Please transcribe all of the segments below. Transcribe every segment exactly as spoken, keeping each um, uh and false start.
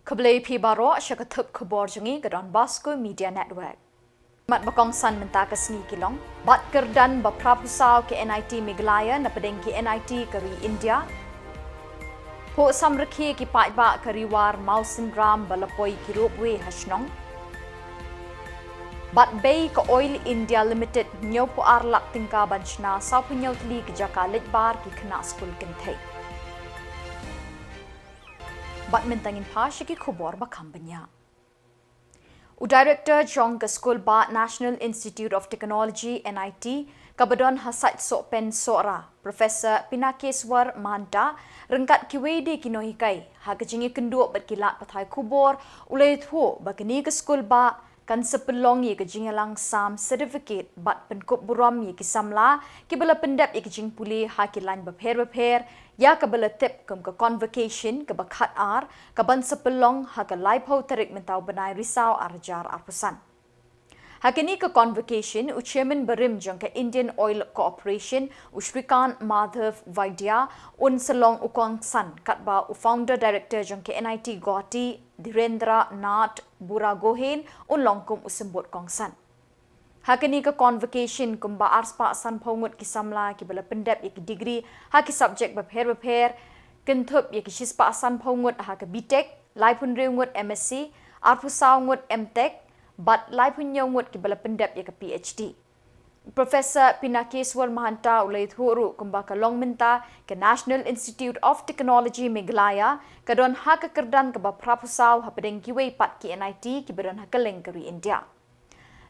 Khublei phi baroh sha ka thup khubor jong ngi ka Don Bosco Media Network. Mat ba kongsan mynta ka sngi ki long: bad kyrdan ba phraphew saw ki N I T Meghalaya na pdeng ki N I T ka ri India. Phuh samrkhie ki paidbah ka Ri War Mawsynram ba la poi ki ropeway ha shnong. Bad bei ka Oil India Limited hynñiewphew ar lak tyngka ban shna sawphew hynñiew tylli ki jaka leit bar ki khynnah skul kynthei. Bad mynta ngin phai sha ki khubor ba kham bniah. U Director jong ka Skulbah National Institute of Technology, N I T, kaba don ha Sait Sohpen Sohra, Professor Pinakeswar Mahanta, ryngkat kiwei de ki nonghikai, ha ka jingïakynduh bad ki lad pathai khubor, u la ïathuh ba kane ka skulbah kan sa pynlong ïa ka jingïalang sam certificate bad pynkup burom ïa ki samla kiba la pyndep ïa ka jingpule ha ki lain bapher bapher, ïa kaba la tip kum ka convocation kaba khatar, kaban sa pynlong ha ka laiphew tarik mynta u bnai Risaw ar hajar arphew san. Ha kane ka convocation, u Chairman barim jong ka Indian Oil Corporation, u Shrikant Madhav Vaidya, un sa long u kongsan, katba u Founder Director jong ka N I T Guwahati, Dhirendra Nath Buragohain, un long kum u symbud kongsan. Ha kane ka convocation, kumba arspah sanphew ngut ki samla kiba la pyndep ïa ki degree ha ki subject bapher bapher, kynthup ïa ki shispah sanphew ngut ha ka B Tech, laiphew hynriew ngut M Sc, arphew saw ngut M Tech, bad laiphew hynñiew ngut kiba la pyndep ïa ka P H D. Professor Pinakeswar Mahanta u la ïathuh ruh kumba ka long mynta, ka National Institute of Technology Meghalaya ka don ha ka kyrdan kaba phraphew saw hapdeng kiwei pat ki N I T kiba don ha kylleng ka ri India.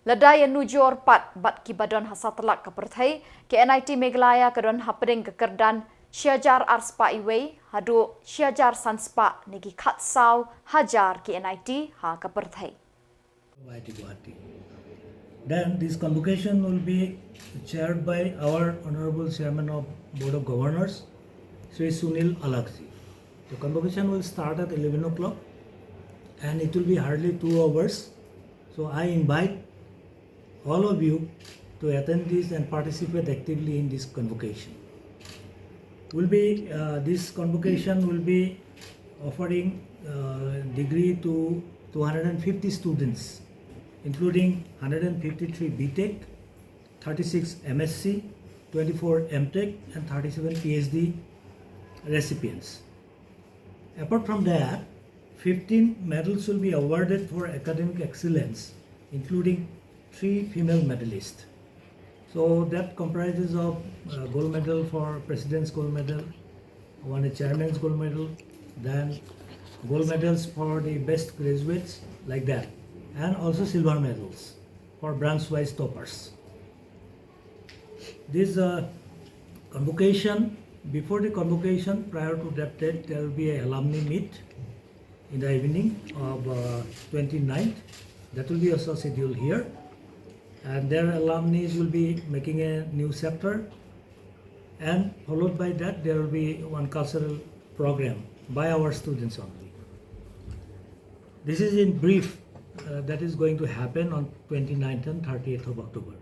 Lada ïanujor pat bad kiba don ha satlak ka pyrthei, ka N I T Meghalaya ka don hapdeng ka kyrdan shi hajar arspah wei haduh shi hajar sanspah ne ki khatsaw hajar ki N I T ha ka pyrthei. I I T Guwahati. Then this convocation will be chaired by our Honorable Chairman of Board of Governors, Shri Sunil Alagh ji. The convocation will start at eleven o'clock and it will be hardly two hours. So I invite all of you to attend this and participate actively in this convocation. Will be, uh, this convocation will be offering, uh, degree to two hundred and fifty students, including hundred and fifty-three B Tech, thirty-six M Sc, twenty-four M Tech, and thirty-seven P H D recipients. Apart from that, fifteen medals will be awarded for academic excellence, including three female medalists. So that comprises of, uh, gold medal for President's Gold Medal, one is Chairman's Gold Medal, then gold medals for the best graduates, like that, and also silver medals for branch-wise toppers. This, uh, convocation, before the convocation, prior to that date, there will be a alumni meet in the evening of, uh, twenty-ninth. That will be also scheduled here. And their alumni will be making a new chapter. And followed by that, there will be one cultural program by our students only. This is in brief, uh, that is going to happen on twenty-ninth and thirtieth of October.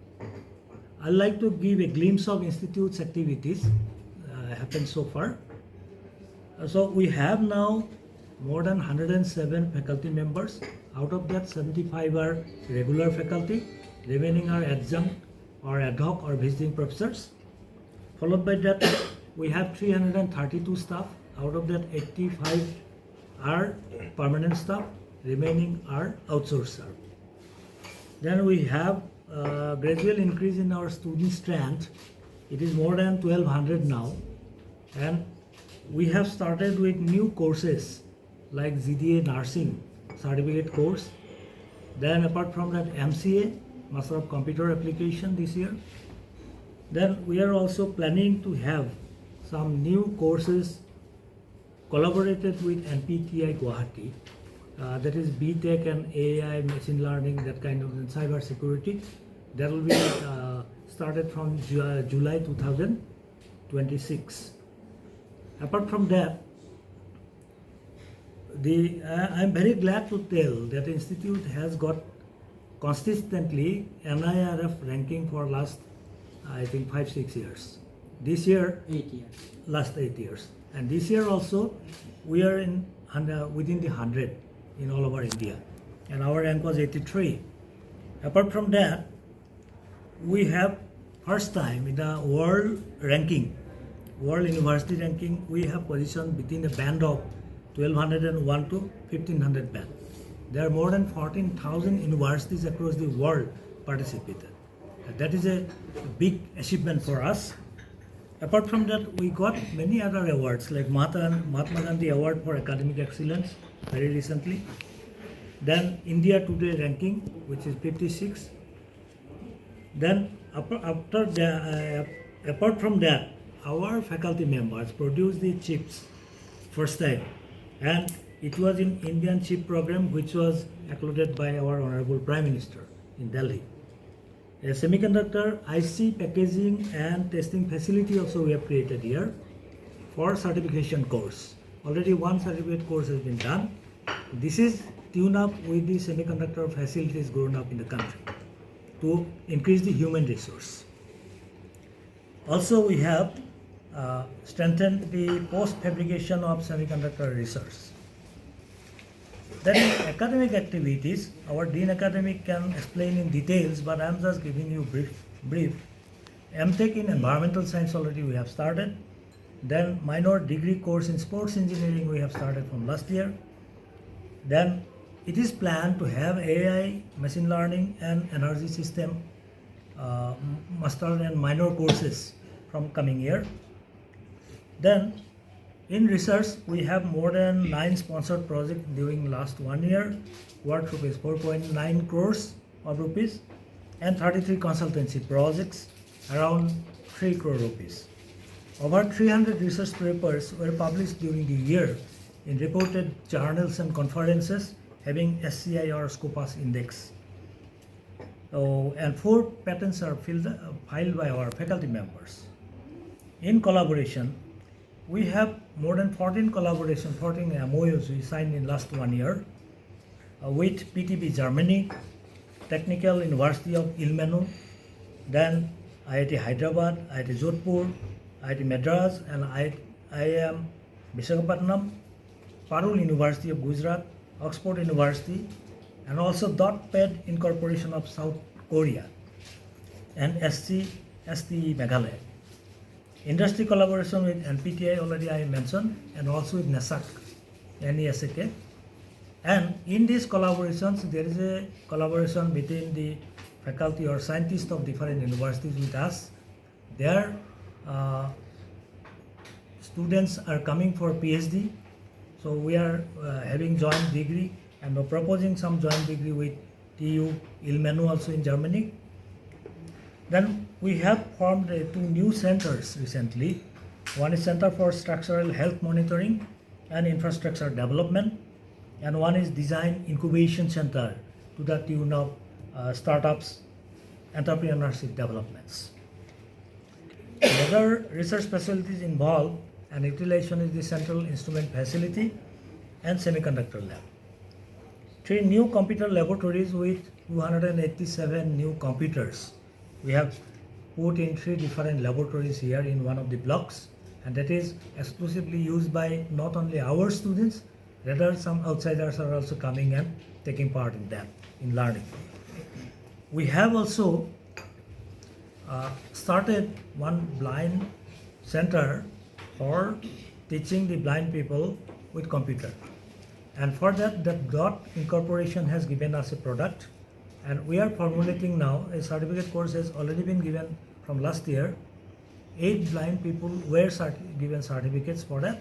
I'd like to give a glimpse of institute's activities, uh, happened so far. Uh, so we have now more than hundred and seven faculty members. Out of that, seventy-five are regular faculty, remaining are adjunct or ad hoc or visiting professors. Followed by that, we have three hundred and thirty-two staff. Out of that, eighty-five are permanent staff, remaining are outsourced staff. Then we have, uh, gradual increase in our student strength. It is more than twelve hundred now. And we have started with new courses like G D A nursing certificate course. Then apart from that, M C A, Master of Computer Application this year. Then we are also planning to have some new courses collaborated with N P T I Guwahati, uh, that is B Tech and A I, machine learning, that kind of, and cyber security. That will be, uh, started from Ju-, uh, July two thousand twenty-six. Apart from that, the, uh, I'm very glad to tell that the institute has got consistently N I R F ranking for last, I think, five, six years. This year, Eight years. Last eight years. And this year also, we are in under, within the hundred. in all over India. And our rank was eighty-three. Apart from that, we have first time in the world ranking, world university ranking, we have position between a band of twelve hundred and one to fifteen hundred band. There are more than fourteen thousand universities across the world participated. That is a big achievement for us. Apart from that, we got many other awards like Mahatma Mahatma Gandhi Award for Academic Excellence very recently. Then India Today ranking, which is fifty-six. Then ap- after the, uh, apart from that, our faculty members produced the chips first time, and it was in Indian chip program, which was accluded by our Honorable Prime Minister in Delhi. A semiconductor I C packaging and testing facility also we have created here for certification course. Already one certificate course has been done. This is tuned up with the semiconductor facilities grown up in the country to increase the human resource. Also, we have uh, strengthened the post fabrication of semiconductor research. Then, in academic activities, our Dean Academic can explain in details, but I'm just giving you brief. Brief. M Tech in environmental science already we have started. Then, minor degree course in sports engineering we have started from last year. Then, it is planned to have A I, machine learning, and energy system uh, master and minor courses from coming year. Then, in research, we have more than nine sponsored projects during last one year, worth rupees four point nine crores of rupees, and thirty-three consultancy projects around three crore rupees. Over three hundred research papers were published during the year in reported journals and conferences having S C I or Scopus index. Oh, and four patents are filled, uh, filed by our faculty members. In collaboration, we have more than fourteen collaboration, fourteen M O Us we signed in last one year uh, with P T B Germany, Technical University of Ilmenau, then I I T Hyderabad, I I T Jodhpur, I I T Madras, and I I M Visakhapatnam, Parul University of Gujarat, Oxford University, and also DotPad Incorporation of South Korea and S C S T Meghalaya. Industry collaboration with N P T I already I mentioned, and also with NESAK, N E S A K. And in these collaborations, there is a collaboration between the faculty or scientists of different universities with us. There, uh, students are coming for P H D. So we are uh, having joint degree and we're proposing some joint degree with T U Ilmenau also in Germany. Then we have formed uh, two new centers recently. One is Center for Structural Health Monitoring and Infrastructure Development, and one is Design Incubation Center to the tune of uh, startups, entrepreneurship developments. Other research facilities involved and utilization is the Central Instrument Facility and Semiconductor Lab. Three new computer laboratories with two hundred eighty-seven new computers. We have put in three different laboratories here in one of the blocks, and that is exclusively used by not only our students, rather some outsiders are also coming and taking part in that, in learning. We have also uh, started one blind center for teaching the blind people with computer. And for that, the DOT Incorporation has given us a product, and we are formulating now. A certificate course has already been given from last year. Eight blind people were cert- given certificates for that,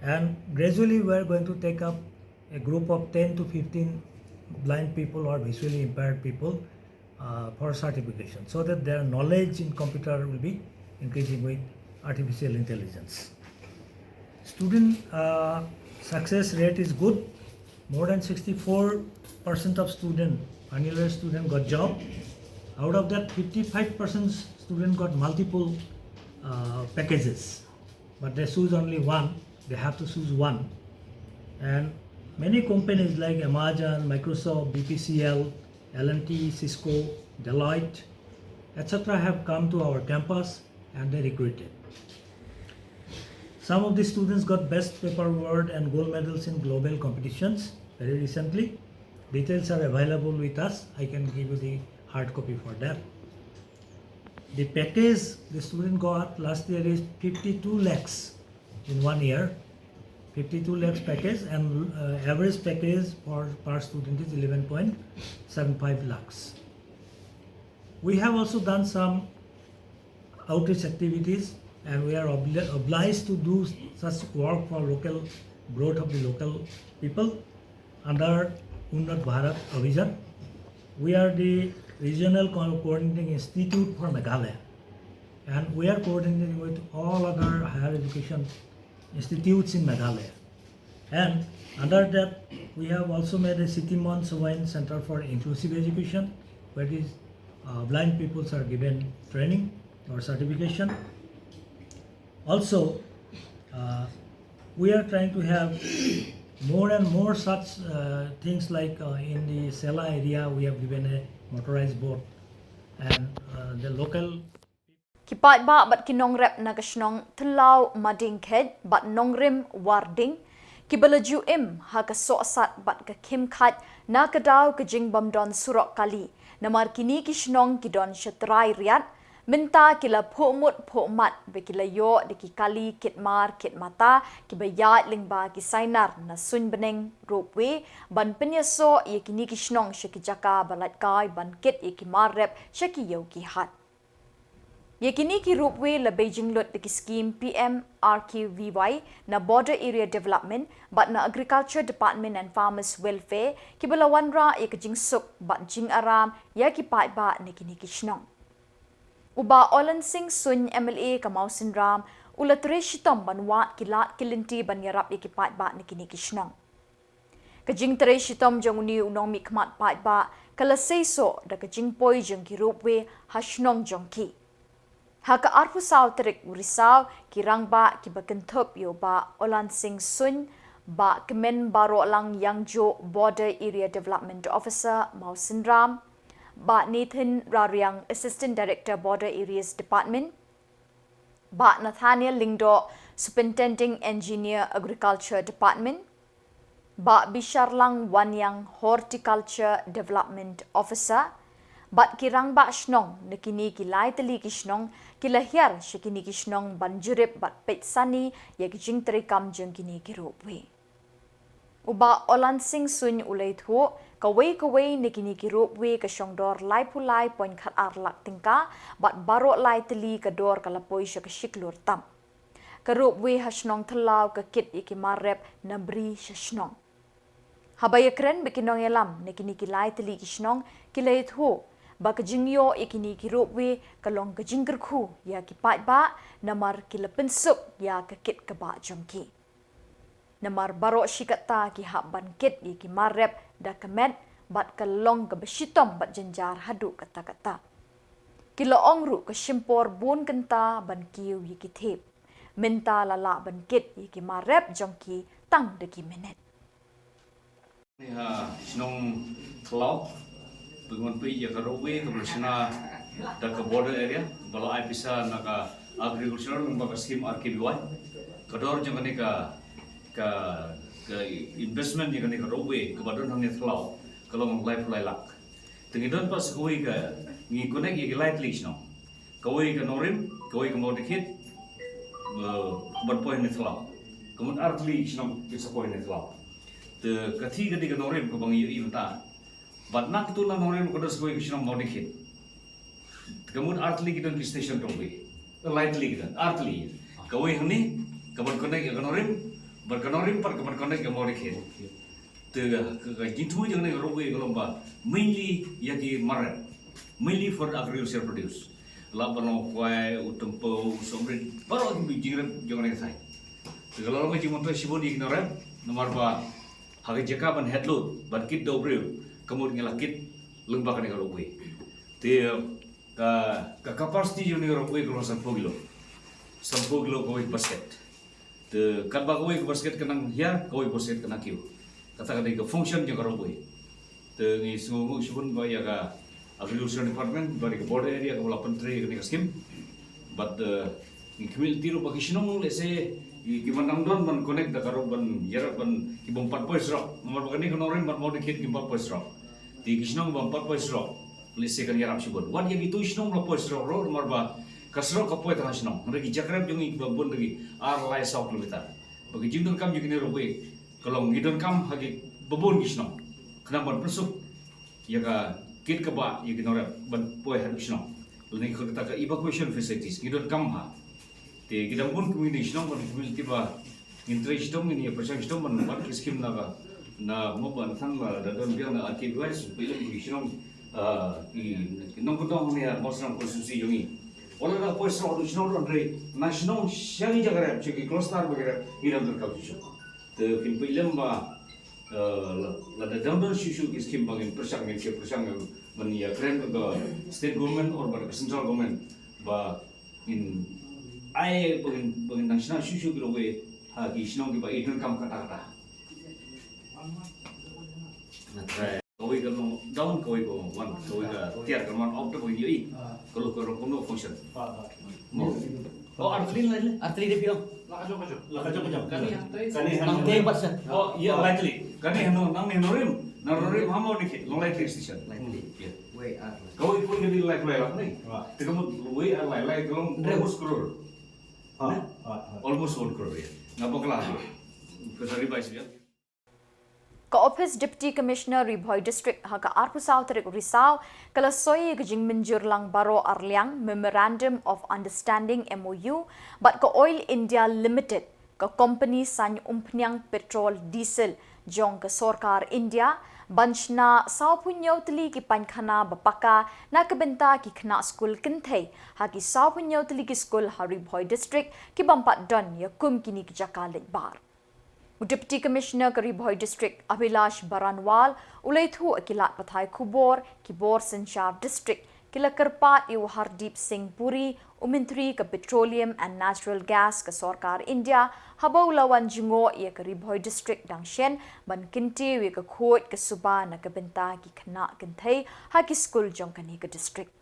and gradually we are going to take up a group of ten to fifteen blind people or visually impaired people uh, for certification, so that their knowledge in computer will be increasing with artificial intelligence. Student uh, success rate is good. More than sixty-four percent of student, final year student, got job. Out of that, fifty-five percent student got multiple uh, packages, but they choose only one. They have to choose one. And many companies like Amazon, Microsoft, B P C L, L and T, Cisco, Deloitte, et cetera have come to our campus and they recruited. Some of the students got best paper award and gold medals in global competitions. very recently. Details are available with us. I can give you the hard copy for that. The package the student got last year is fifty-two lakhs in one year. fifty-two lakhs package, and uh, average package for per student is eleven point seven five lakhs. We have also done some outreach activities, and we are obli- obliged to do such work for local growth of the local people under Unnat Bharat Abhijan. We are the regional co- coordinating institute for Meghalaya, and we are coordinating with all other higher education institutes in Meghalaya. And under that, we have also made a City Mon Sovain Center for Inclusive Education, where these uh, blind peoples are given training or certification. Also, uh, we are trying to have more and more such uh, things like uh, in the Sela area, we have given a motorized boat, and uh, the local Ki paidbah bad ki nongrep na ka shnong Thlaw Mading Khet bad Nongrim Warding, ki ba la ju im ha ka sohsat bad ka khim khat na ka daw ka jingbym don surok kali, namar kini ki shnong ki don sha trai riat, mynta ki la phuh mut phuh mat ba ki la ïoh da ki kali kit mar kit mata ki ba ïaid lyngba ki sainar na suiñ bneng ropeway ban pynïasoh ïa kini ki shnong sha ki jaka ba lait kai ban kit ïa ki mar rep sha ki ïew ki hat. Ïa kini ki ropeway la bei jinglut da ki skhim P M R K V Y na Border Area Development bad na Agriculture Department and Farmers Welfare ki ba la wanrah ïa ka jingsuk bad jingaram ïa ki paidbah na kini ki shnong. U Bah Olan Singh Suin M L A ka Mawsynram u la trei shitom ban wad ki lad ki lynti ban ïarap ïa ki paidbah na kini ki shnong. Ka jingtrei shitom jong une u nongmihkhmat paidbah ka la seisoh da ka jingpoi jong ki ropeway ha shnong jong ki. Ha ka arphew saw tarik u Risaw ki rangbah ki ba kynthup ïa u Bah Olan Singh Suin, Bah Kmen Barohlang Yangjo, Border Area Development Officer Mawsynram, Bah Nathan Rariang, Assistant Director Border Areas Department, Bah Nathaniel Lyngdoh, Superintending Engineer Agriculture Department, Bah Bisharlang Waniang, Horticulture Development Officer, bad ki rangbah shnong na kini ki lai tylli ki shnong ki la hiar sha kini ki shnong ban jurip bad peit sani ïa ki jingtrei kam jong kini ki ropeway. U Bah Olan Singh Suin u la ïathuh, kawei kawei na kini ki ropeway ka shong dor laiphew lai point khatar lak tyngka bad baroh lai tylli ka dor ka la poi sha ka shi klur tam. Ka ropeway ha shnong Thlaw ka kit ïa ki mar rep na bri sha shnong. Haba ïakren bad ki nongïalam na kini ki lai tylli ki shnong ki la ïathuh ba ka jingïoh ïa kini ki ropeway ka long ka jingkyrkhu ïa ki paidbah namar ki la pynsuk ïa ka kit ka bah jong ki. Namar baroh shi katta ki hap ban kit ïa ki mar rep da ka met bad ka long ka ba shitom bad jynjar haduh katta katta. Ki la ong ruh ka shim por bun kynta ban kiew ïa ki thep. Mynta la lah ban kit ïa ki mar rep jong ki tang da ki minit. Ni ha shnong Thlaw, pynwan phi ïa ka ropeway ka ba la shna da ka border area, ba la ai pisa na ka agriculture, nang ba ka scheme R K V Y. Ka dor jong kane ka, ka, ka investment ïa kane ka ropeway, ka ba don hangne Thlaw, ka long laiphew lai lak. Te ngi don pat sa kawei ka, ngi connect ïa ki lai tylli shnong. Kawei ka Nongrim, kawei ka Mawdikhit, eh, ka ban poi hangne Thlaw. Ka mut ar tylli shnong ki sa poi hangne Thlaw. Te ka thik ka dei ka Nongrim ka ba ngi ïohi mynta. Bad na katu na Nongrim ka don sa kawei ka shnong Mawdikhit. Te ka mut ar tylli ki don ki station ropeway. Eh, lai tylli ki don, ar tylli. Kawei hangne, ka ban connect ïa ka Nongrim, bad ka Nongrim pat ka ban connect ïa ka Mawdikhit. Te ka, ka, ka jingthmu jong kane ka ropeway ka long ba mainly ïa ki mar rep, mainly for agriculture produce. La ban long u kwai, u tympew, u sohmrit, baroh ki jingrep jong kane ka thaiñ. Te ka la long ka jingmyntoi shibun ïa ki nongrep, namar ba ha ka jaka ban het lut, ban kit da u briew, ka mut ngi la kit lyngba kane ka ropeway. Te ka, ka capacity jong kane ka ropeway ka long sanphew kilo. Sanphew kilo kawei ka basket. Te katba kawei ka basket ka nang hiar, kawei ka basket ka nang kiew. Kata ka dei ka function jong ka ropeway. Te ngi sngewnguh shibun ba ïa ka Agriculture Department bad ïa ka border area ka ba la pyntrei ïa kane ka scheme. Bad, eh, ngi khmih lynti ruh ba ki shnong lehse Ki, ki ban dang don ban connect da ka ruh ban ïarap ban ki bym pat poi surok. Namar ba kane ka nongrim bad Mawdakhet kim pat poi surok. Te ki shnong bym pat poi surok, lehse kan ïarap shibun. Wat ïa kito ki shnong ba poi surok ruh, namar ba ka surok ka poi tang ha shnong. Hynrei ki jaka rep jong ngi kiba bun da ki ar lai saw kilometer. Ba ki jingdonkam jong kine ruh ka long ngi donkam ha kiba bun ki shnong. Khnang ban pynsuk ïa ka kit kaba ïa ki nongrep ban poi haduh shnong. Lane kata ka evacuation facilities ngi donkam ha. Te ki dang bun kumne shnong ban kumne kiba ngin trei shitom, ngin ïa pyrshang shitom ban wad ki skim na ka, na mo ban than la da don biang na R K B Y, so pynlong ki shnong, ah, ki, ki nongkyndong ne ïa Mawsynram constituency jong ngi. Wat la da poi surok haduh shnong ruh, hynrei na shnong sha ki jaka rep, sha ki cluster ba ki rep, ngi dang donkam shisha. Te pynlong ba, eh, la, lada dang don shuh shuh ki skim ba ngin pyrshang, ngin pyrshang ban ïakren bad ka state government or bad ka central government ba ngin ai, ba ngin, ba ngin nang shna shuh shuh ki longwei ha ki shnong kiba i donkam katta katta. Kawei ka long down, kawei ka wan, kawei ka tiar ka man up, to ba ngin ïohi. Ka long, ka long kumno function. Mo. Oh, artylli lai lai. Artylli de phi ong. Kane hangno? Nang te percent. Oh, ïa, lai tylli. Kane hangno, nang ne Norim. Nang Norim ha Mawdakhet, long lai tylli station. Lai tylli. Ïa. Wei ar lai. Kawei, kawei ka dei lai tylli lak ne. Te ka mut wei ar lai, lai ka long almost crore. Almost one crore, ïa. Nga bakla. Ka sari bai sibia. Ka Ophis Deputy Commissioner Ri Bhoi District ha ka arphew saw tarik u Risaw ka la soi ïa ka jingmynjur lang baroh arliang Memorandum of Understanding, M O U, bad ka Oil India Limited, ka kompani saiñ umphniang petrol diesel jong ka sorkar India, ban shna sawphew hynñiew tylli ki painkhana ba paka na ka bynta ki khynnah skul kynthei ha ki sawphew hynñiew tylli ki skul ha Ri Bhoi District ki bym pat don ïa kum kine ki jaka leit bar. U Deputy Commissioner ka Ri Bhoi District Abhilash Baranwal u la ïathuh ïa ki lad pathai khubor, ki bor synshar district ki la kyrpad ïa u Hardeep Singh Puri, u Myntri ka Petroleum and Natural Gas ka sorkar India, haba u la wan jngoh ïa ka Ri Bhoi District dang shen ban kyntiew ïa ka khuid ka suba na ka bynta ki khynnah kynthei ha ki skul jong kane ka district.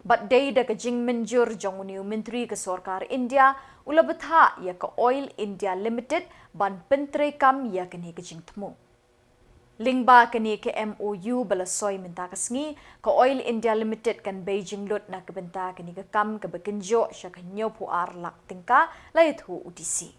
Bad dei da ka jingmynjur jong une u Myntri ka sorkar India u la bthah ïa ka Oil India Limited ban pyntreikam ïa kane ka jingthmu. Lyngba kane ka M O U ba la soi mynta ka sngi, ka Oil India Limited kan bei jinglut na ka bynta kane ka kam kaba kynjoh sha ka hynñiewphew ar lak tyngka, la ïathuh u D C.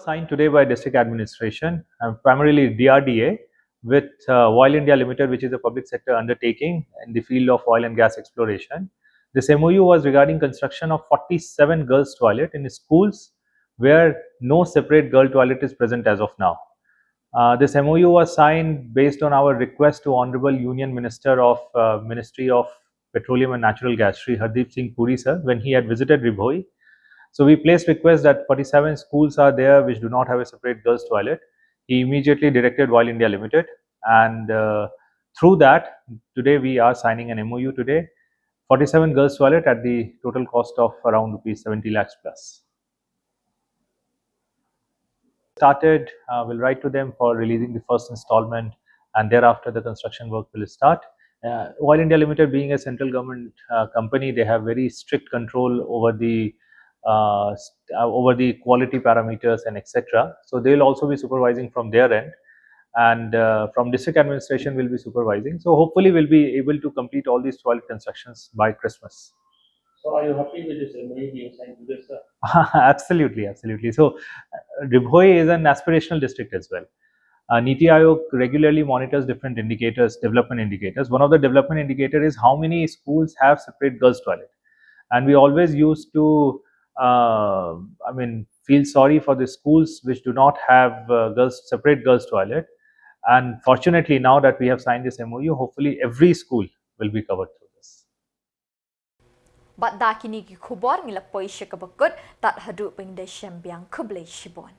Signed today by District Administration, uh, primarily D R D A, with uh, Oil India Limited, which is a public sector undertaking in the field of oil and gas exploration. This M O U was regarding construction of forty-seven girls' toilet in schools where no separate girl toilet is present as of now. Uh, this M O U was signed based on our request to Honorable Union Minister of uh, Ministry of Petroleum and Natural Gas, Shri Hardeep Singh Puri sir, when he had visited Ri Bhoi. So we placed request that forty-seven schools are there which do not have a separate girls' toilet. He immediately directed Oil India Limited, and uh, through that, today we are signing an M O U today, forty-seven girls' toilet at the total cost of around rupees seventy lakhs plus. Started, uh, we'll write to them for releasing the first installment, and thereafter the construction work will start. Uh, Oil India Limited, being a central government uh, company, they have very strict control over the uh, uh, over the quality parameters and et cetera. So they'll also be supervising from their end, and uh, from district administration will be supervising. So hopefully we'll be able to complete all these toilet constructions by Christmas. So are you happy with this M O U being signed today, sir? Absolutely, absolutely. So uh, Ri Bhoi is an aspirational district as well. Uh, NITI Aayog regularly monitors different indicators, development indicators. One of the development indicator is how many schools have separate girls' toilet, and we always used to, uh, I mean, feel sorry for the schools which do not have uh, girls separate girls' toilet. And fortunately, now that we have signed this M O U, hopefully every school will be covered through this. Bad da kine ki khubor ngi la poi sha kaba kut, tad haduh ban da shem biang, khublei shibun.